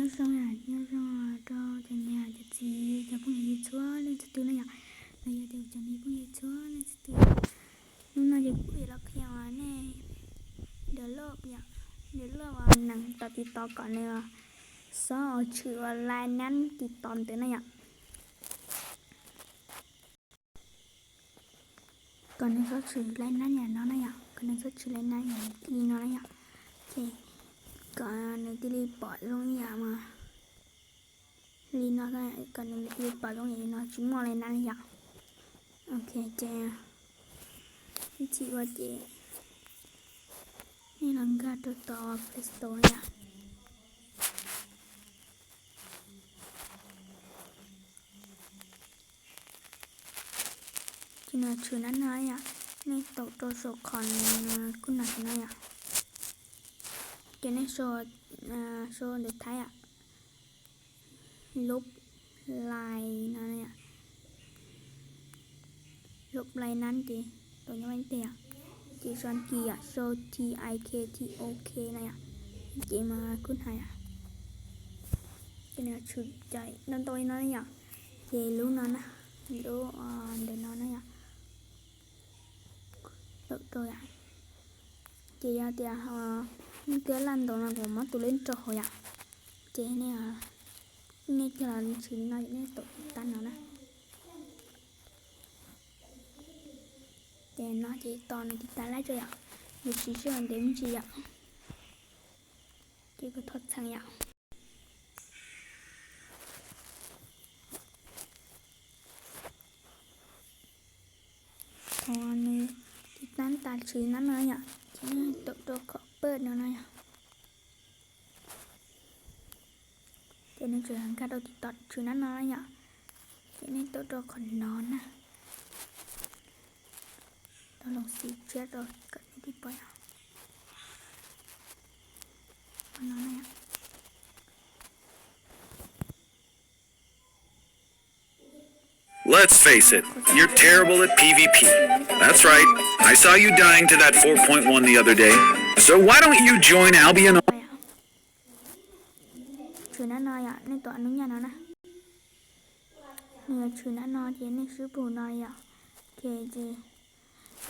Nyob zoo, nyob zoo rau cov niam cov txiv cov phooj ywg txhua leej txhua tus na yom, los yog tias cov me phooj ywg txhua leej txhua tus. Hnub no ces kuj yuav los qhia nej develop yom, develop uas neeg tau TikTok kom nws xob tshwm uas lais nab TikTok ntawd na yom. Kom nws xob tshwm lais nab yam no na yom, kom nws xob tshwm lais nab yam li no na yom. Ces kom nws thiaj li pom zoo ib yam mas li no, kom nws thiaj li pom zoo ib yam li no tsis muaj lais nab li yom. Ok, ces ib chim ua ces nej los nkag rau tom Play Store na yom. Ces nws tshwm nab no yom, nej taum rau saum qhov kuj nag no yom. Ces nej sau ntawv Thaib yom, lub lais no, lub lais nab ces taum nyob vaj teg yom. Ces sau kis yom, sau T I K T O K no yom. Ces mas kuj hais yom, ces nws tshwm cov ntau ntau li no yom. Ces lub no na, lub ntawm no na yom, taum rau yom. Ces yog tias nej twb laj ntaus no kuv muab tus lej rau hauv yom. Ces nej, nej cog los tshwm li no ces nej taum tab no na. Ces no ces tos nws tiv tas laj tso yom, nws tsis sij hawm ntev me ntsis yom. Ces kuv thov txheem yom. Thaum nws tiv tas tas tshwm nab no yom, ces nej taum rau qhov pawj no no yom. Ces nws tseem nkag rau TikTok tshwm nab no yom. Ces nej taum rau qhov no na, rau loo xim tshiab rau kom nej thiaj pom yom. Qhov no na yom. Let's face it, you're terrible at PvP. That's right, I saw you dying to that four point one the other day. So why don't you join Albion? Tshwm nab no yom, nej taum nub nyaj no na. Nws yuav tshwm nab no ces nej swb pum no yom. Ok, ces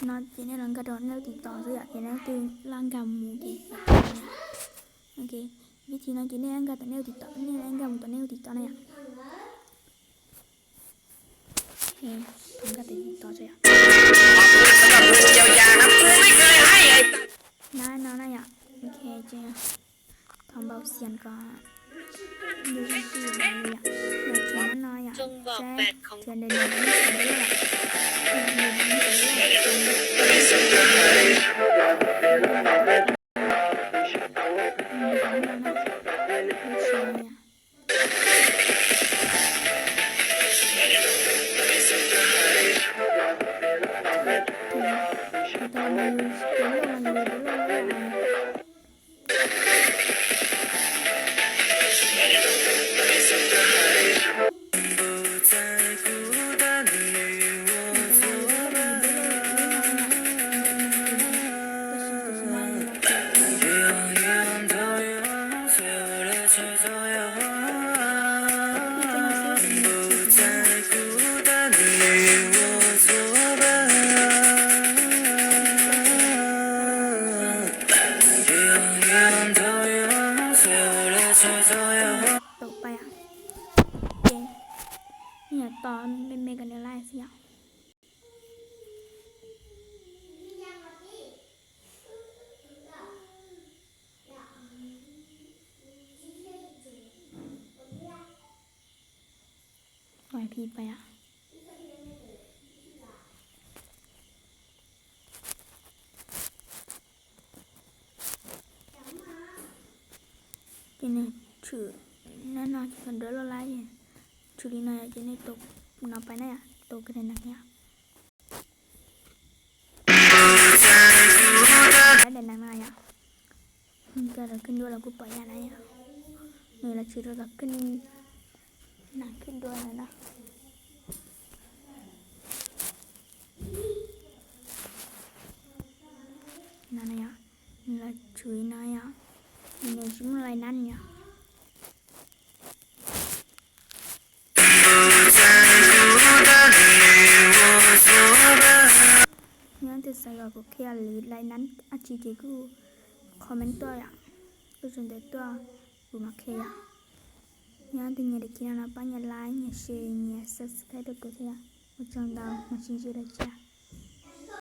no ces nej los nkag rau nej lub TikTok xwb yom, ces nej twb laj nkag mus ces. Ok, vib thib no ces nej nkag tom nej lub TikTok, nej nkag mus tom nej lub TikTok na yom. Nkag tom TikTok yom. Nab no na yom. Ok, ces thov npau xias kom nws tsis yog nab no yom, saib thiab ntawm no. Tau pais, ces nej yuav tos me me kom nws laij xwb yom. Ua phi pais yom. Ces nws tshwm nab no ces nws dawb loj lawm, tshwm li no yom, ces nej tus no pais na yom, tus kawg na yom. Daim neeg no yom, nkag los khwb duab los kuj pom yam na yom, nws los tshwm rau tom khwb, neeg khwb duab ntawd na. No na yom, nws los tshwm no yom, nws tsis muaj lais nab yom. Yog kuv qhia lwm lais nab dab tsi ces kuj comment tuaj yom. Kuj tso ntawv tuaj kuv mam qhia yom. Yog tus nyiam daim khiv no no pab nyiam like, nyiam share, nyiam subscribe rau kuv thiab yom. Ua tsaug ntau, mam sib ntsib dua tshiab.